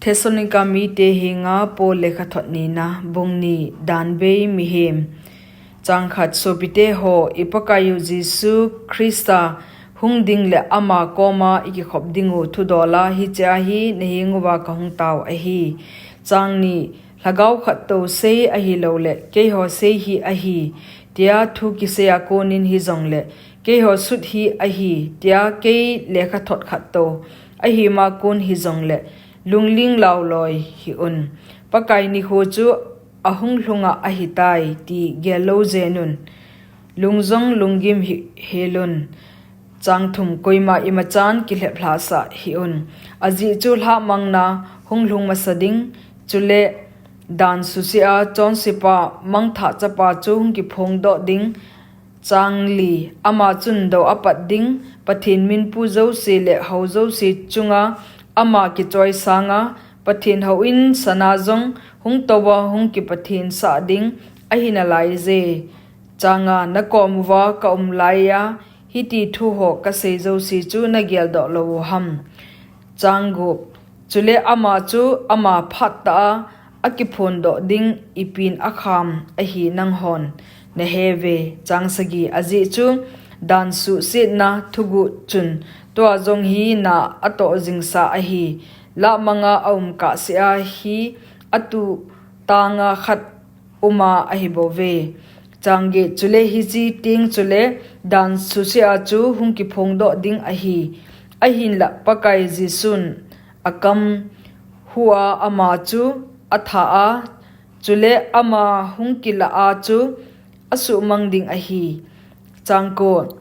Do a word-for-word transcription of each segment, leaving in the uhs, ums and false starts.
Thessalonica mite henga Paul lekhathot nina, bung ni, danbei mihem. Chang khat. Sopite ho, i Pakaiyu Jesu Christa hung ding le ama koma i kikhop dingu thudola hichea hi nahenguva kahung tao ahi. Chang ni. Lhagao khat tou sei ahilouleh keiho sei hi ahi, tia thu kiseiya konin hijongle keiho sut hi ahi, tia kei lekhathot khat tou ahima kon hijongle lungling lauloi hih un. Pakai nikho chu ahung lhunga ahitai ti gel lou jenun. Lung jong lunggim hi, helun. Chang thum. Koima imachan kilheplhah sah hih un. Ajeh chu lhamangna hung lhung masa ding, chule dan suse a chonsepa mangthah chapa chu hung kiphongdoh ding. Chang li. Ama chun dou apat ding, Pathen minpu jouse le hou jouse chunga ama kichoisanga, Pathen houin sana jong hung touva hung kipathen sah ding ahi nalaije. Chang nga. Nakom uva kaum laiya hiti thuho kasei jouse chu nageldoh lou u ham? Chang gup. Chule ama chu ama phat tah a akiphondoh ding ipin akham ahi nanghon naheuve. Chang sagi. Ajeh chu dan suhsetna thuguh chun tua jong hi na atoh jingsa ahi. Lhamanga aum kahsea hi atu tanga khat uma ahibouve. Chang get. Chule hiche teng chule dan suse a chu hung kiphongdoh ding ahi. Ahinla Pakai Jesun akam hua ama chu atha a, chule ama hung kilah a chu asuhmang ding ahi. Chang ko.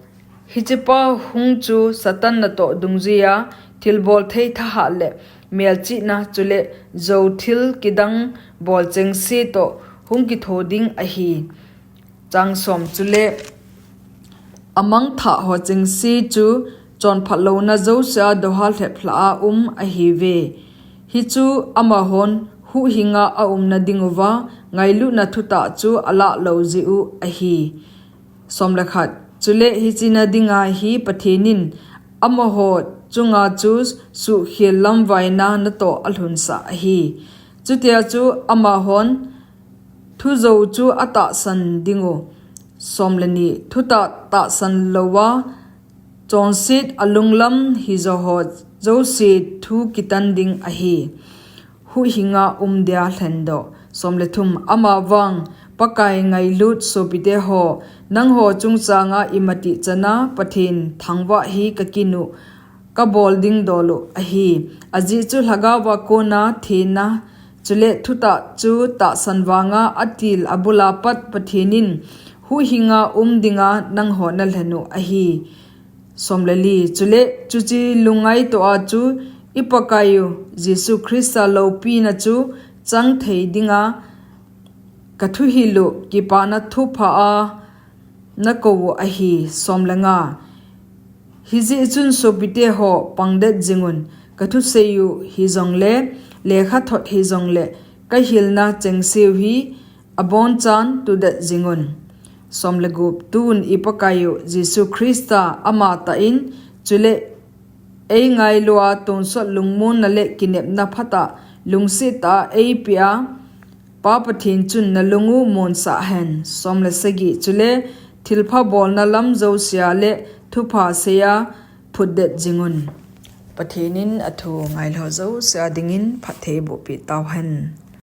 Hichepa hung chu Satan natoh dungjuiya thilbol thei thahat le melchihna chule jou thil kidang bol chengse toh hung kitho ding ahi. Chang som. Chule amangthah ho chengse chu chonphat louna jousea doha lheplhah a um ahiuve. Hichu amahon huhhinga aumna dinguva ngailutna thutah chu alah lou jeh u ahi. Som le khat. Chule hiche na dinga hi Pathen in amaho chunga chu suhkhel lamvaina natoh alhunsah ahi. Chutia chu amahon thujou chu atahsan dingu. Som le ni. Thutah tahsan louva chonset alunglam hijoho jouse thu kitan ding ahi. Huhhinga um dia lhendoh. Som le thum. Amavang Pakai ngailut sopite ho, nangho chungchanga imatih chana Pathen thangvah hi kakinu kabol ding dolu ahi. Ajeh chu lhagaova kona thina chule thutah chu tahsan vanga atil abula pat Pathen in huhhinga um dinga nangho nalhenu ahi. Som le li. Chule chuche lungngaitoa chu i Pakaiyu Jesu Christa loupina chu chang thei dinga kathuhil u kipana thupha a nakou u ahi. Som le nga. Hijeh chun sopite ho pangdet jingun, kathusei u hijongle, lekhathot hijongle, kahilna chengseu hi abonchan tudet jingun. Som le gup. Tun i Pakaiyu Jesu Christa amatah in, chule eingailua tonsot lungmonna le kinepna phatah lungsettah a eipea Pa Pathen chun nalungu monsah hen. Som le sagi. Chule thilpha bolna lam jousea le thupha seia phutdet jingun. Pathen in athu ngailou jousea dingin phatthei bohpeh tauhen.